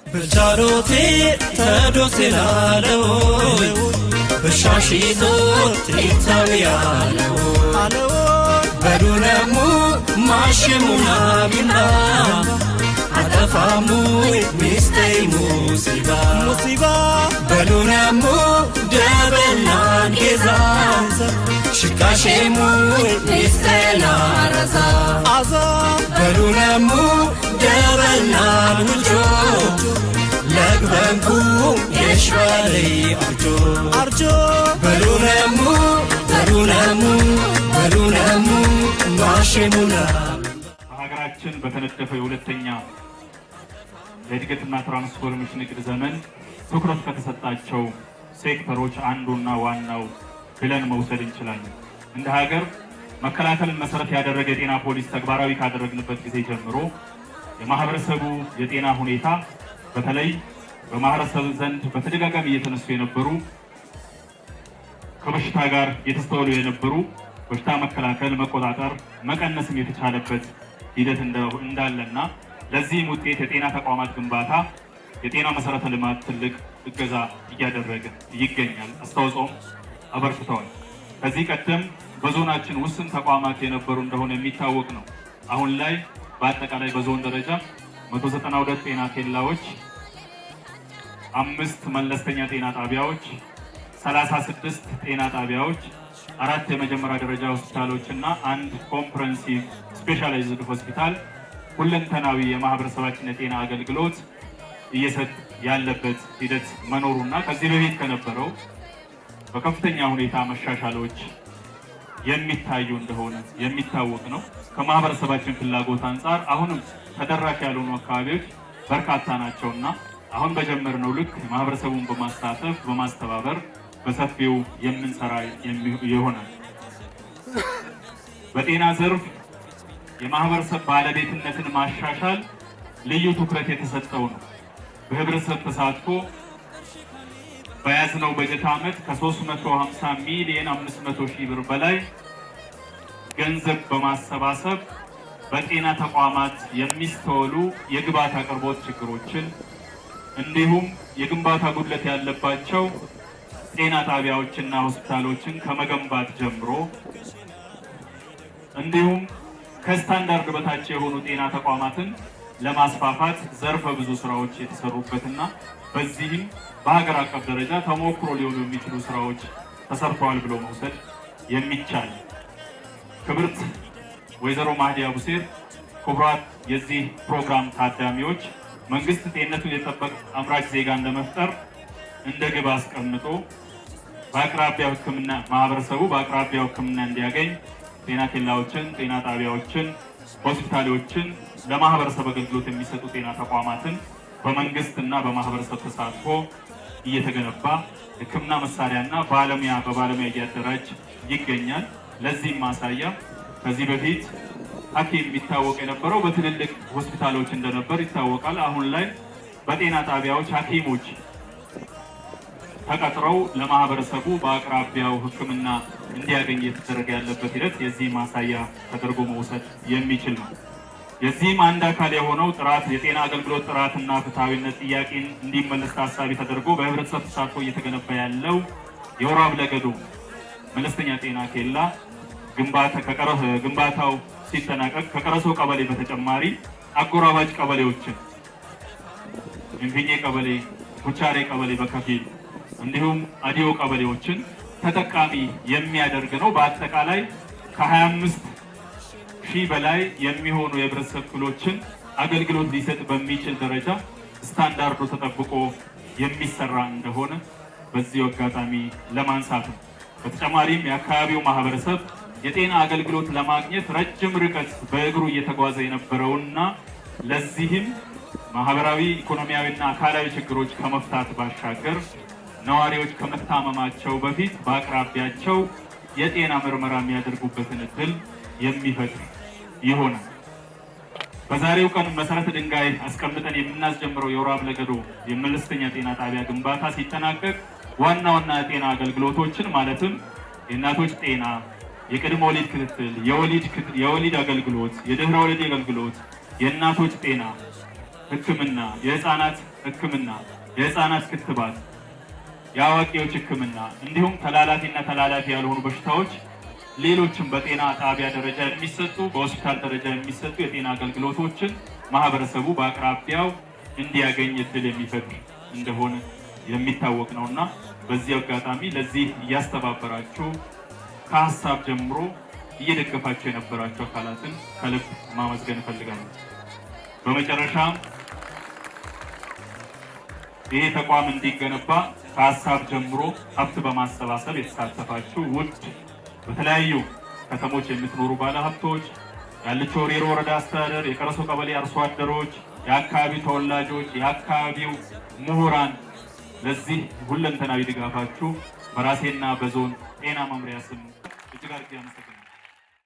ብልጃሮቴ ተዶሴላለው ብሻሽዞ ትሪታውያለው በዱነሙ ማሽሙና ቢላ አጠፋሙ ሚስተይ ሙሲባ በሉነሙ ደበላን ጌዛ ሽካሼሙ ሚስተና ረዛ በሉነሙ ደበላን ውጆ ለግበንኩ የሽበሪ አርጆ በሉነሙ በሉነሙ በሉነሙ ማሽሙና። በሀገራችን በተነደፈው የሁለተኛ የእድገትና ትራንስፎርሜሽን እቅድ ዘመን ትኩረት ከተሰጣቸው ሴክተሮች አንዱና ዋናው ብለን መውሰድ እንችላለን። እንደ ሀገር መከላከልን መሰረት ያደረገ የጤና ፖሊሲ ተግባራዊ ካደረግንበት ጊዜ ጀምሮ የማህበረሰቡ የጤና ሁኔታ፣ በተለይ በማህበረሰብ ዘንድ በተደጋጋሚ እየተነሱ የነበሩ፣ ከበሽታ ጋር የተስተዋሉ የነበሩ በሽታ መከላከል፣ መቆጣጠር፣ መቀነስም የተቻለበት ሂደት እንዳለና ለዚህም ውጤት የጤና ተቋማት ግንባታ፣ የጤና መሰረተ ልማት ትልቅ እገዛ እያደረገ ይገኛል። አስተዋጽኦም አበርክተዋል። ከዚህ ቀደም በዞናችን ውስን ተቋማት የነበሩ እንደሆነ የሚታወቅ ነው። አሁን ላይ በአጠቃላይ በዞን ደረጃ 192 ጤና ኬላዎች፣ 5 መለስተኛ ጤና ጣቢያዎች፣ 36 ጤና ጣቢያዎች፣ 4 የመጀመሪያ ደረጃ ሆስፒታሎች እና 1 comprehensive specialized ሆስፒታል ሁለንተናዊ የማህበረሰባችን የጤና አገልግሎት እየሰጠ ያለበት ሂደት መኖሩና ከዚህ በፊት ከነበረው በከፍተኛ ሁኔታ መሻሻሎች የሚታዩ እንደሆነ የሚታወቅ ነው። ከማህበረሰባችን ፍላጎት አንጻር አሁንም ተደራሽ ያልሆኑ አካባቢዎች በርካታ ናቸውና አሁን በጀመርነው ልክ ማህበረሰቡን በማሳተፍ፣ በማስተባበር በሰፊው የምንሰራ ይሆናል። በጤና ዘርፍ የማህበረሰብ ባለቤትነትን ማሻሻል ልዩ ትኩረት የተሰጠው ነው። በህብረተሰብ ተሳትፎ በያዝነው በጀት ዓመት ከ350 ሚሊዮን 500 ሺህ ብር በላይ ገንዘብ በማሰባሰብ በጤና ተቋማት የሚስተዋሉ የግብዓት አቅርቦት ችግሮችን እንዲሁም የግንባታ ጉድለት ያለባቸው ጤና ጣቢያዎችና ሆስፒታሎችን ከመገንባት ጀምሮ እንዲሁም ከስታንዳርድ በታች የሆኑ ጤና ተቋማትን ለማስፋፋት ዘርፈ ብዙ ስራዎች የተሰሩበትና በዚህም በሀገር አቀፍ ደረጃ ተሞክሮ ሊሆኑ የሚችሉ ስራዎች ተሰርተዋል ብሎ መውሰድ የሚቻል። ክብርት ወይዘሮ ማህዲያ ቡሴር፣ ክቡራት የዚህ ፕሮግራም ታዳሚዎች፣ መንግስት ጤንነቱን የጠበቀ አምራች ዜጋን ለመፍጠር እንደ ግብ አስቀምጦ በአቅራቢያው ሕክምና ማህበረሰቡ በአቅራቢያው ሕክምና እንዲያገኝ ጤና ኬላዎችን፣ ጤና ጣቢያዎችን፣ ሆስፒታሎችን፣ ለማህበረሰብ አገልግሎት የሚሰጡ ጤና ተቋማትን በመንግስት እና በማህበረሰብ ተሳትፎ እየተገነባ ሕክምና መሳሪያና ባለሙያ በባለሙያ እያደራጅ ይገኛል። ለዚህም ማሳያ ከዚህ በፊት ሐኪም የሚታወቅ የነበረው በትልልቅ ሆስፒታሎች እንደነበር ይታወቃል። አሁን ላይ በጤና ጣቢያዎች ሐኪሞች ተቀጥረው ለማህበረሰቡ በአቅራቢያው ሕክምና እንዲያገኝ እየተደረገ ያለበት ሂደት የዚህ ማሳያ ተደርጎ መውሰድ የሚችል ነው። የዚህም አንድ አካል የሆነው ጥራት የጤና አገልግሎት ጥራትና ፍትሐዊነት ጥያቄን እንዲመለስ ታሳቢ ተደርጎ በህብረተሰብ ተሳትፎ እየተገነባ ያለው የወራብ ለገዶ መለስተኛ ጤና ኬላ ግንባታው ሲጠናቀቅ ከቀረሶ ቀበሌ በተጨማሪ አጎራባች ቀበሌዎችን እንፊኜ ቀበሌ፣ ኩቻሬ ቀበሌ በከፊል እንዲሁም አዲዮ ቀበሌዎችን ተጠቃሚ የሚያደርግ ነው። በአጠቃላይ ከ25 ሺህ በላይ የሚሆኑ የህብረተሰብ ክፍሎችን አገልግሎት ሊሰጥ በሚችል ደረጃ ስታንዳርዱ ተጠብቆ የሚሰራ እንደሆነ በዚሁ አጋጣሚ ለማንሳት ነው። በተጨማሪም የአካባቢው ማህበረሰብ የጤና አገልግሎት ለማግኘት ረጅም ርቀት በእግሩ እየተጓዘ የነበረውና ለዚህም ማህበራዊ፣ ኢኮኖሚያዊና አካላዊ ችግሮች ከመፍታት ባሻገር ነዋሪዎች ከመታመማቸው በፊት በአቅራቢያቸው የጤና ምርመራ የሚያደርጉበትን እድል የሚፈጥር ይሆናል። በዛሬው ቀን መሰረተ ድንጋይ አስቀምጠን የምናስጀምረው የወራብ ለገዶ የመለስተኛ ጤና ጣቢያ ግንባታ ሲጠናቀቅ ዋና ዋና የጤና አገልግሎቶችን ማለትም የእናቶች ጤና፣ የቅድመ ወሊድ ክትትል፣ የወሊድ አገልግሎት፣ የድህረ ወሊድ አገልግሎት፣ የእናቶች ጤና፣ ሕክምና፣ የህፃናት ሕክምና፣ የህፃናት ክትባት፣ የአዋቂዎች ሕክምና እንዲሁም ተላላፊና ተላላፊ ያልሆኑ በሽታዎች ሌሎችም በጤና ጣቢያ ደረጃ የሚሰጡ፣ በሆስፒታል ደረጃ የሚሰጡ የጤና አገልግሎቶችን ማህበረሰቡ በአቅራቢያው እንዲያገኝ እድል የሚፈጥር እንደሆነ የሚታወቅ ነውና በዚህ አጋጣሚ ለዚህ እያስተባበራችሁ ከሀሳብ ጀምሮ እየደገፋችሁ የነበራችሁ አካላትን ከልብ ማመስገን እፈልጋለሁ። በመጨረሻም ይሄ ተቋም እንዲገነባ ከሀሳብ ጀምሮ ሀብት በማሰባሰብ የተሳተፋችሁ ውድ በተለያዩ ከተሞች የምትኖሩ ባለሀብቶች፣ ያለችው ወሬሮ ወረዳ አስተዳደር፣ የቀረሶ ቀበሌ አርሶ አደሮች፣ የአካባቢው ተወላጆች፣ የአካባቢው ምሁራን ለዚህ ሁለንተናዊ ድጋፋችሁ በራሴና በዞን ጤና መምሪያ ስም እጅግ አድርጌ አመሰግናለሁ።